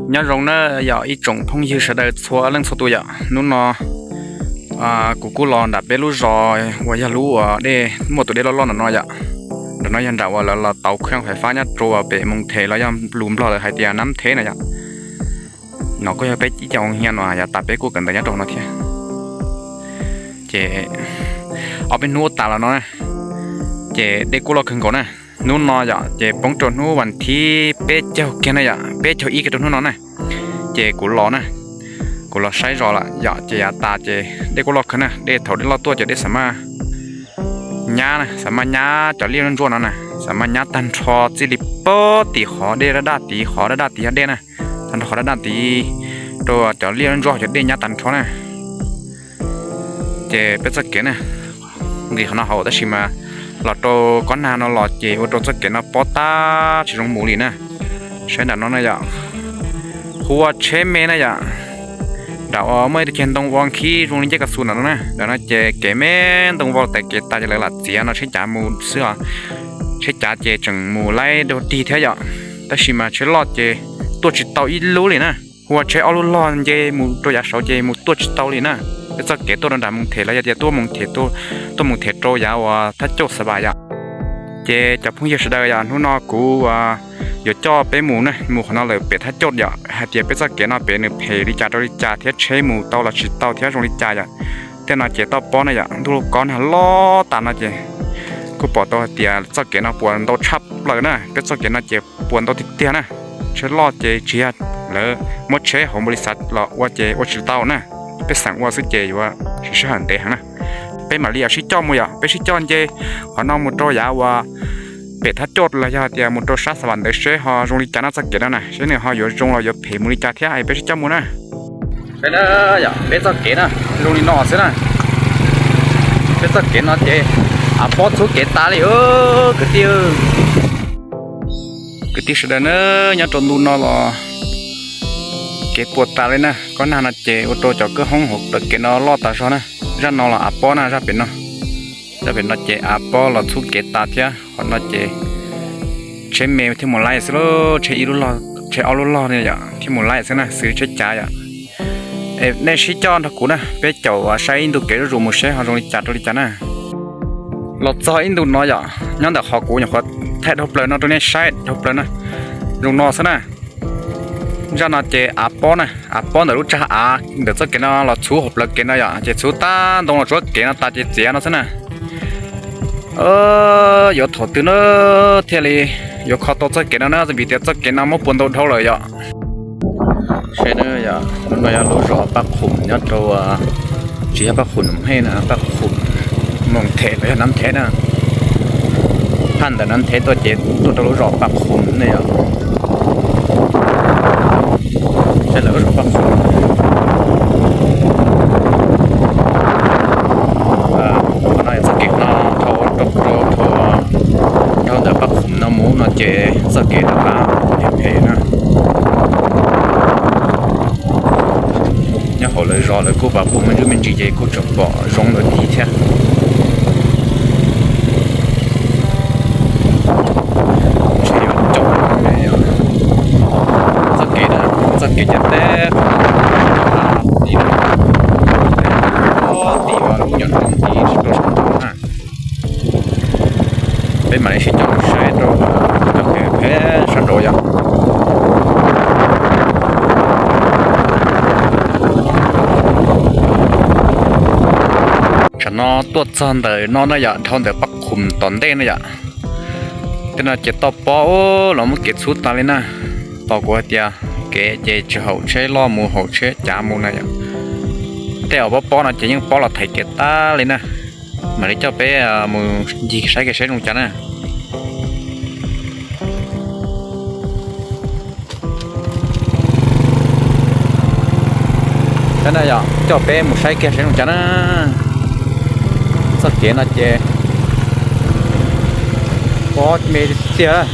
Nyob zoo na yom ib tsoom phooj ywg sawv daws txhua leej txhua tus yom. Hnub no kuv kuj los nram peb lub zos uas yog lub uas dej muaj tus dej loj loj no no yom. Nram no yog nram uas lawv los tau khwb fais fab nyob rau pem Moos Them los yog lus Nplog lawv hais tias Nab Them na yom. No kuj yog peb ib co hoo hia no yom, tas peb kuj kawm ntawv nyob rau no thiab. Ces ob peb hnub tas los no na, ces dej kuj loj kawg nkaus na. Hnub no yom ces poob rau hnub vas thib peb caug kiag na yom, peb caug ib kiag rau hnub no na. Ces kuv los na, kuv los saib zos lawm yom, ces yav tas ces dej kuj loj kawg na, dej thaum dej loj tuaj ces dej xav maj nyab na, xav maj nyab cov liaj ntsuab no na, xav maj nyab tag nrho txij li pob tim qhov dej daj daj tid, qhov daj daj tid yog dej na, tag nrho qhov daj daj tid rau cov liaj ntsuab cov dej nyab tag nrho na. Ces peb txoj kev na, nqis qhov no hauv tab sis mas los rau kob nag no los ces ua rau txoj kev no pob tag tsis zoo mus li na. Saib nram no na yom, hu ua tsheb me na yom. Nram uas muaj ib tug ceg ntoo vau nkhib zoo li ncej kas xus nram no na, nram no ces kev me ntoo vau tas kev tas ces lawv lam txiav no tsheb cav mus xwb os. Tsheb cav ces tseem mus laib dua dig thiab yom, tab sis mas tsheb loj ces tuaj tsis tau ib lub li na. Hu ua tsheb ob lub log nce mus rau yav saud ces mus tuaj tsis tau li na. Peb txoj kev tuaj rau nram Moos Them los yog tias tuaj Moos Them, tuaj Moos Them rau yav uas Thab Cauj Xav Vas yom. Ces cov phooj ywg sawv daws yom, hnub no kuv yuav coj peb mus na, mus qhov no lawm pem Thab Cauj yom, hais tias peb txoj kev no pem nws phem li cas rau li cas thiab tsheb mus tau los tsis tau thiab zoo li cas yom. Tej no ces toj pob na yom, ntuj lub kob nag loj tas no ces kuj pom tau hais tias txoj kev no puas ntau tshaj plaws na, peb txoj kev no ces puas ntau tiag tiag na. Tsheb loj ces tsis yog lawv muab tsheb hauv npaum li xav los ua ces ua tsis tau na, peb xeem ua xwb ces yuav siv sij hawm ntev heev na. Peb mam li sib coj mus yom, peb sib coj nce qhov no mus rau yav uas pem Thab Cauj los yog tias mus rau sab Xav Vas ntawd seb ho zoo li cas na txoj kev no na, seb nws ho yuav zoo los yuav phem mus li cas thiab es peb sib coj mus na. Saib na yom, peb txoj kev na zoo li no xwb na. Peb txoj kev no ces av pob txhub kev tas li kwv tij. Kwv tij sawv daws na, nyob rau ntu no los kev puas tas li na, kob nag no ces ua rau cov kwj hoob hauv plawv kev no loj tas zog na. Zaj no los av pob na, zaj pem no, zaj pem no ces av pob los txhub kev tas thiab, qhov no ces tsheb me thiaj mus laib xwb lauj, tsheb ib lub log, tsheb ob lub log yom thiaj mus laib xwb na, xwb tsheb cav yom. Nej sib coj nrog kuv na, peb caum saib ib ntu kev zuj zus mus seb ho zoo li cas rau li cas na. Los txog ib ntu no yom, nyob ntawm qhov kuv nyuam qhuav thaij dhau plaws no rau nej saib dhau plaws na, zoo no xwb na. Zaj no ces av pob na, av pob ntawm lub tsag av ntawm txoj kev no los txhub hauv plawv kev no yom, ces txhub tag ntoo los tsuab kev no tas ces txiav no xwb na. Yuav thaum twg na thiaj li yuav kho tau txoj kev no na, vim tias txoj kev no muab puas ntau dhau lawm yom. Saib na yom, no yog lub zos Paj Qhum nyob rau, tsis yog Paj Qhum Num Hej na, Paj Qhum Moos Them los yog Nab Them na. Phaj ntawm Nab Them tuaj ces tuaj rau lub zos Paj Qhum ne yom. Saib lawv lub zos Paj Qhum. Qhov no txoj kev no dhau, dhau, dhau ntawm Paj Qhum no mus no ces txoj kev rov qab phem phem na. Nyob hauv lawv zos lawv kuj pab pum me ntsis me ntsis ces kuj tseem pom zoo lawm thiab. Ntshe yuav caum txoj kev, txoj kev cov teb, tim lub nyuam nroog tim rau sab nraud na. Peb mam li sib coj saib rau cov kev phem sab nraud yom. Tsam no tuaj txog ntawm no na yom, dhau ntawm Paj Qhum tom ntej na yom. Tej no ces toj pob los muab kev txhub tas li na. Tos kuv hais tias kev ces tsis haum tsheb loj mus, haum tsheb cav mus na yom. Tej uas pob pob no ces yeej pob los thaiv kev tas li na. Mam li coj peb mus ncig saib kev seb zoo cas na. Coj peb mus saib kiag seb zoo cas na. Txoj kev no ces pob me tiag.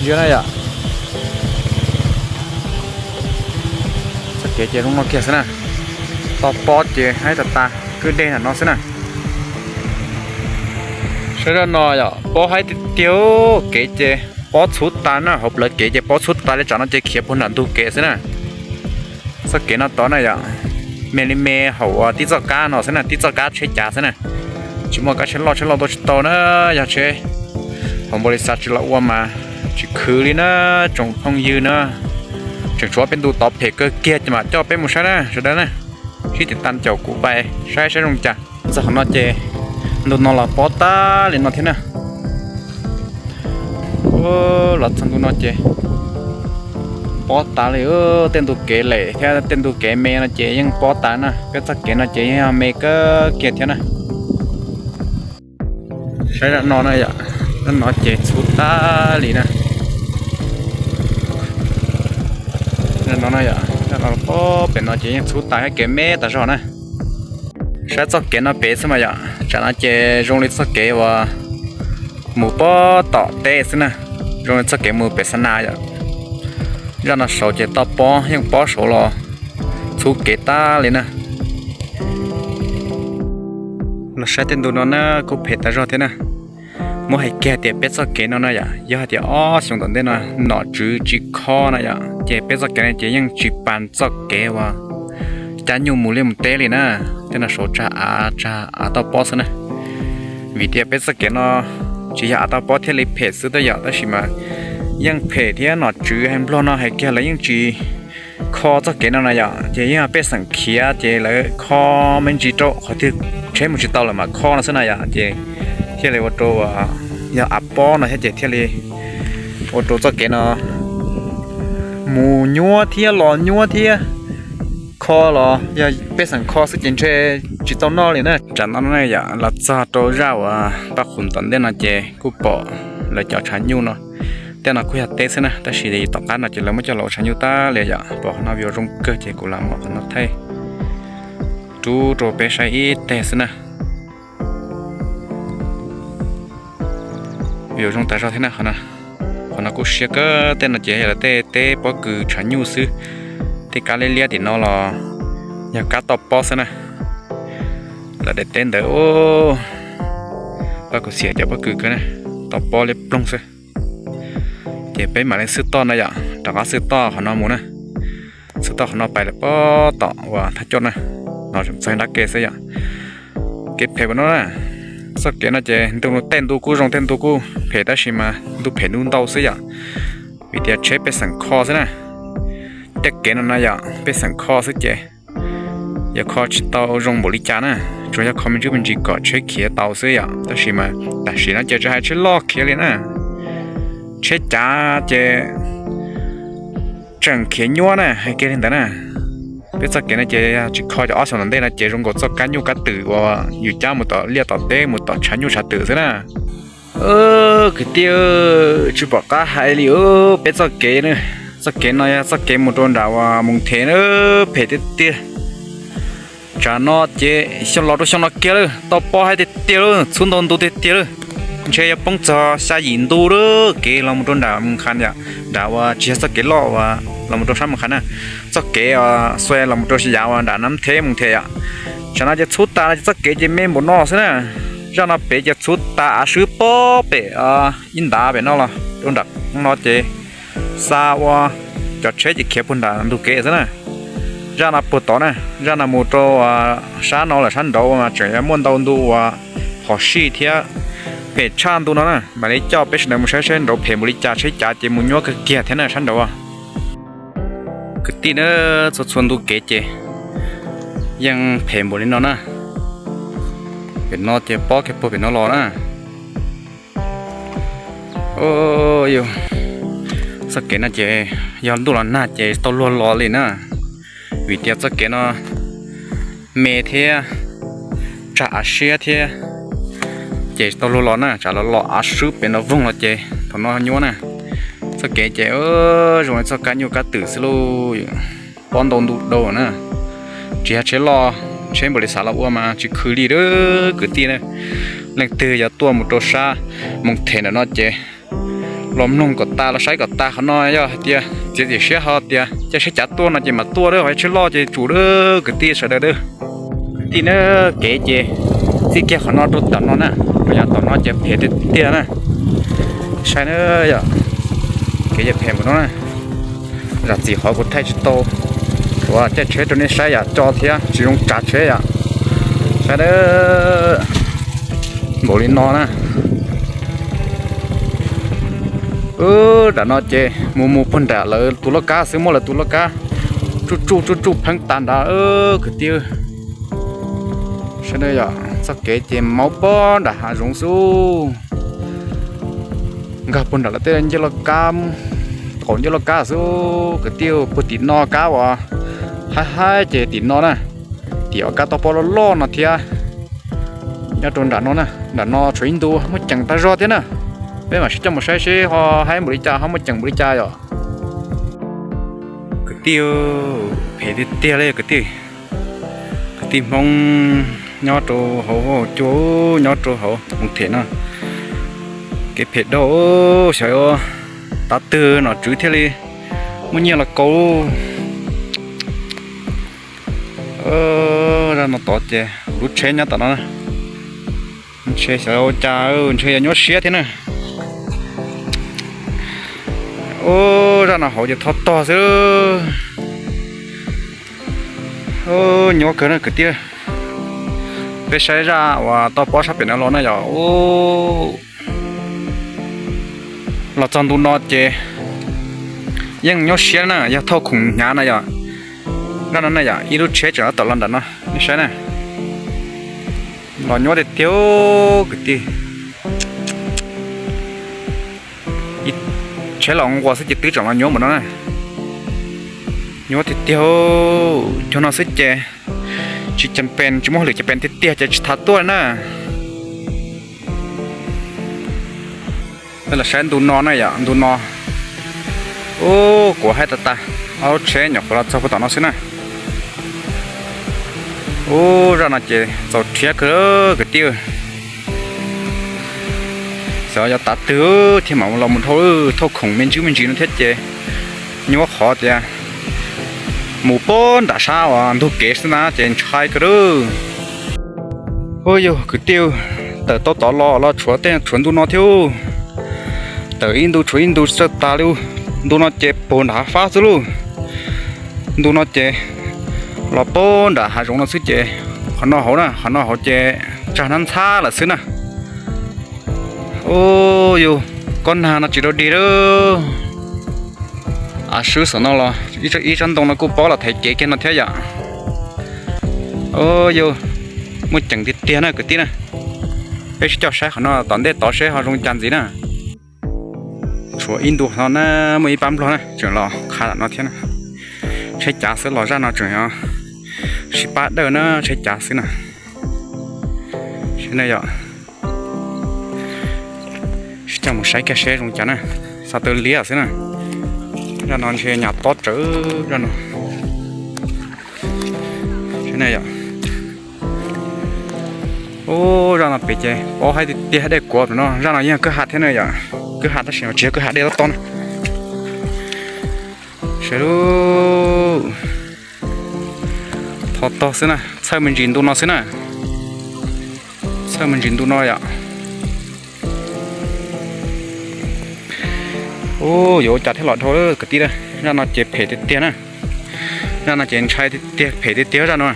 Yog na yom. Txoj kev ces zoo no kiag xwb na. Toj pob ces haib tas tas, kwj deg ntawm no xwb na. Saib zaj no yom, pob haib tiag tiag, kev ces pob txhub tas na, hauv plawv kev ces pob txhub tas li, tsam no ces khiav puag nram ntug kev xwb na. Txoj kev no tod na yom, me li me hauv tib txoj kab no xwb na, tib txoj kab tsheb cav xwb na. Tsis muaj kab tsheb loj tsheb loj tuaj tsis tau na, yog tsheb hauv npaum li xav tsis los ua mas tsis khwv li na, tsoom phooj ywg na. Tseem tshuav peb ntu tod phem kawg kiag ces mam coj peb mus saib na sawv daws na. Sib tim tas caum kuv pais saib saib zoo cas. Txog qhov no ces ntu no los pob tas li no thiab na. Los txog ntu no ces pob tas li, tej ntu kev lem thiab tej ntu kev me no ces yeej pob tas na, peb txoj kev no ces yeej me kawg kiag thiab na. Saib zaj no na yom, zaj no ces txhub tas li na. Zaj no na yom, zaj no pob pem no ces yeej txhub tas thiab, kev me tas zog na. Saib txoj kev no pem xwb mas yom, tsam no ces zoo li txoj kev uas mus pob tom teb xwb na, zoo li txoj kev mus pem Xa Nas yom. Zaj no saud ces toj pob yeej pob saud los txhub kev tas li na. Los saib tej ntu no na kuj phem tas zog thiab na. Muab hais kiag tias peb txoj kev no na yom, yog hais tias ob xyoos tom ntej no nom tswv tsis kho na yom, ces peb txoj kev no ces yeej tsis pas txoj kev uas cab nyuj mus liaj mus teb li na. Tej no saud tsag av tsag av toj pob xwb na. Vim tias peb txoj kev no tsis yog av toj pob thiaj li phem xwb tab yom, tab sis mas yeej phem thiab, nom tswv hais nplog no hais kiag lawv yeej tsis kho txoj kev no na yom, ces yeej pej xeem khiav ces lawv kho me ntsis rau qhov twg tsheb mus tsis tau lawm mam kho no xwb na yom, ces thiaj li ua rau yog av pob no thiab ces thiaj li ua rau txoj kev no mus nyuab thiab los nyuab thiab, kho los yog pej xeem kho xwb ces ntshe tsis tau noj li na. Tsam no yom, los txog rau zaj uas paj qhum tom ntej no ces kuj pom lawv cov tshav nyuj no. Tej no kuj yog teb xwb na, tab sis tom qab no ces lawv muab coj los ua tshav nyuj tas li yom. Pom qhov no view zoo kawg ces kuv lam muab qhov no thaij rub rau peb saib ib teg xwb na. View zoo tas zog thiab na. Qhov no kuj siab kawg, tej no ces yog lawv tej teb pob kws tshav nyuj xwb. Tej kab liab liab tim no los yog kab toj pob xwb na. Lawv daim teb ntawd, pab kuv xiam cov pob kws kawg na, toj pob liab ploog xwb. Ces peb mam li xwb toj no yom, rov qab xwb toj qhov no mus na. Xwb toj qhov no pais lawm pob tom uas thaj coj na, no tseem txog nrab ke xwb yom. Kev phem no na, txoj kev no ces ntu tej ntu kuj zoo tej ntu kuj phem tab sis mas ntu phem ntu ntau xwb yom. Vim tias tsheb pej xeem kho xwb na. Tej kev no no yom pej xeem kho xwb ces yog kho tsis tau zoo npaum li cas na, tsuas yog kho me ntsis me ntsis kom tsheb khiav tau xwb yom. Tab sis mas tam sim no ces tsis hais tsheb loj khiav li na, tsheb cav ces tseem khiav nyuab na, hais kiag li ntawd na. Peb txoj kev no ces tsis kho cov ob xyoos tom ntej no ces zoo nkaus txoj kab nyuj kab twm uas yus cab mus tom liaj tom teb mus tom tshav nyuj tshav twm xwb na. Kwv tij, tsis pom qab hais li, peb txoj kev, txoj kev no yog txoj kev mus rau nram uas Moos Them na, phem tiag tiag. Tsam no ces xyoo los rau xyoo no kiag lawm, toj pob haib tiag tiag lawm, txhub ntau ntu tiag tiag lawm. Ntshe yuav poob txog xya yim ntu lawm kev los mus rau nram Moos Khas yom, nram uas tsis yog txoj kev loj uas los mus rau sab Moos Khas na, txoj kev xuas los mus rau yav uas nram Nab Them Moos Them yom. Tsam no ces txhub tas no ces txoj kev ces me npaum no xwb na. Zaj no pem ces txhub tas av swb pob pem ib ntav pem no los rau nram no ces xa ua cov tsheb ces khiav puag nram ntug kev xwb na. Zaj no puag tod na, zaj no mus rau sab no lawm sab nraud mas tseem yuav muaj ntau ntu uas phom sij thiab phem tshaj ntu no na. Mam li coj peb sawv daws mus saib saib nraud phem npaum li cas, tsheb cav ces mus nyuab kawg kiag thiab na sab nraud. Kwv tij na, txhua txhua ntu kev ces yeej phem npaum li no na. Pem no ces pob kiag puag pem no los na. Txoj kev no ces yog ntuj los nag ces tau luag los li na, vim tias txoj kev no me thiab tsag av siab thiab, ces tau luag los na, tsam los los av swb pem no voog los ces thaum no nyuab na. Txoj kev ces zoo li txoj kab nyuj kab twm xwb lauj, pob ntau ntu dau na. Tsis yog tsheb loj, tsheb npaum li xav los ua mas tsis khwv li lawm kwv tij na. Leej twg yuav tuaj mus rau sab Moos Them ntawm no ces los mloog kom tas los saib kom tas qhov no, yog hais tias txiav txim siab ho tias caij tsheb cav tuaj no ces mam tuaj, ho tsheb loj ces tsum lawm kwv tij sawv daws. Kwv tij na, kev ces txij kiag qhov no rau tom no na, rau yav tom no ces phem tiag tiag na. Saib na yom, Kev yam phem npaum no na, zam txim qhov kuv thaij tsis tau, ua caij tsheb rau nej saib yam co thiab tsis zoo tsav tsheb yom. Saib npaum li no na. Nram no ces mus mus puag nram lawv tus loj kab xwb, muab lawv tus loj kab tsuj tsuj tsuj tsuj pheeb tas nrad kwv tij. Saib yom, txoj kev ces maub pob nram hav zoov xwb, nkag puag nram lawv tej ncej loj kab, qaum ncej loj kab xwb kwv tij. Puag tim no kab uas haib haib ces tim no na, tim uas kab toj pob loj loj no thiab. Nyob rau nram no na, nram no tshuav ib ntu muaj ceem tag zog thiab na. Peb mam sib coj mus saib seb ho haib npaum li cas, ho muaj ceem npaum li cas yom. Kwv tij, phem tiag tiag li kwv tij. Kwv tij Hmoob nyob rau hauv cua, nyob rau hauv mus them no, kev phem dhau. Xyov tav twg nom tswv thiaj li muaj nyiaj los kaus. Zaj no tod ces lub tsheb nyob tom no, ntshe xyov ua cas, ntshe yuav nyuaj siab thiab na. Ub, zaj no hauv ces thoj tog xwb. Nyuaj kawg na kwv tij. Peb saib zaj uas toj pob sab pem no los na yom. Ub, los txog ntu no ces yeej nyuaj siab na, yog thauj khoom hnyav na yom. Zaj no na yom, ib lub tsheb tseem tab tom los nram no, nej saib na. Los nyuaj tiag tiag kwv tij. Tsheb los nquas xwb ces twb tseem los nyuaj npaum no na. Nyuaj tiag tiag, cov no xwb ces tsis cas pes, tsis muaj hauj lwm cas pes tiag tiag ces tsis tas tuaj na. Peb los saib ntu no na yom, ntu no. Ub, kuv haib tas tas, ob lub tsheb nyuam qhuav los txog puag tom no xwb na. Ub, zaj no ces txaus rhiab kawg kwv tij. Xyov yog tav twg thiaj mam los mus dhau, thauj khoom me ntsis me ntsis no thiab ces nyuaj qhov tias mus puag nram sab uas ntug kev xwb na ces ntshai kawg lawm. Ub yog kwv tij, tawm tau tod los los tshuav tej tshuav ntu no thiab. Tawm ib ntu tshuav ib ntu txawj tas li. Ntu no ces puag nram hav fab xwb lauj. Ntu no ces los puag nram hav zoov no xwb ces qhov no hauv na, qhov no hauv ces tsag hnab ntxhab lawm xwb na. Ub yog, kob nag no tsis rau dig lawm. Av swb saum no los ib tsob ntoo no kuj pob los thaiv kev kiag no thiab yom. Ub yog, muaj ceem tiag tiag na kwv tij na. Peb sib coj saib qhov no tom ntej tod seb ho zoo cas ntxiv na. Tshuav ib ntu no na, muaj ib pab nplog na tseem los qha tom no thiab na. Tsheb cav xwb los zaj no tseem sib pab dawj na, tsheb cav xwb na. Seb na yom, sib coj mus saib kiag seb zoo cas na. Xa taw liab xwb na. Zaj no ntshe nyas tob tsawv zaj no. Seb na yom. Ub, zaj no pem ces pob haib tiag tiag, dej kuav no. Zaj no yeej kwj ha thiab na yom, kwj ha tab sis mas tsis yog kwj ha dej tob tob na. Seb lub, thov tog xwb na, txhawj me ntsis ntu no xwb na. Txhawj me ntsis ntu no yom. Ub, yuav ua cas thiaj los dhau lawm kwv tij. Zaj no ces phem tiag tiag na. Zaj no ces ntshai tiag tiag, phem tiag tiag zaj no.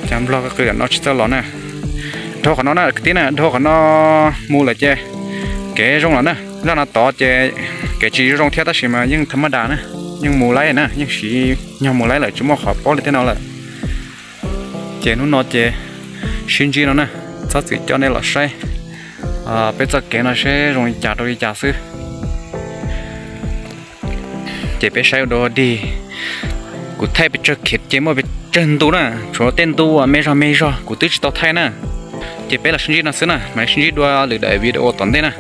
Cas nplog qw qw no tsis txawj los na. Dhau qhov no na kwv tij na, dhau qhov no mus lawm ces kev zoo lawm na. Zaj no tod ces kev tsis zoo thiab tab sis mas yeej tha maj das na, yeej mus laib na, yeej siv nyog mus laib lawm tsis muaj qhov pob li tej no lawm. Ces hnub no ces sib ntsib no na, txhob txwm coj nej los saib peb txoj kev no seb zoo li cas rau li cas xwb. Ces peb saib ua dua dig, kuv thaij pes tsawg khiav ces muaj pes tsawg ntu na, tshuav tej ntu me zog me zog kuv twb tsis tau thaij na. Ces peb los sib ntsib no xwb na, mam sib ntsib dua lwm daim video tom ntej na.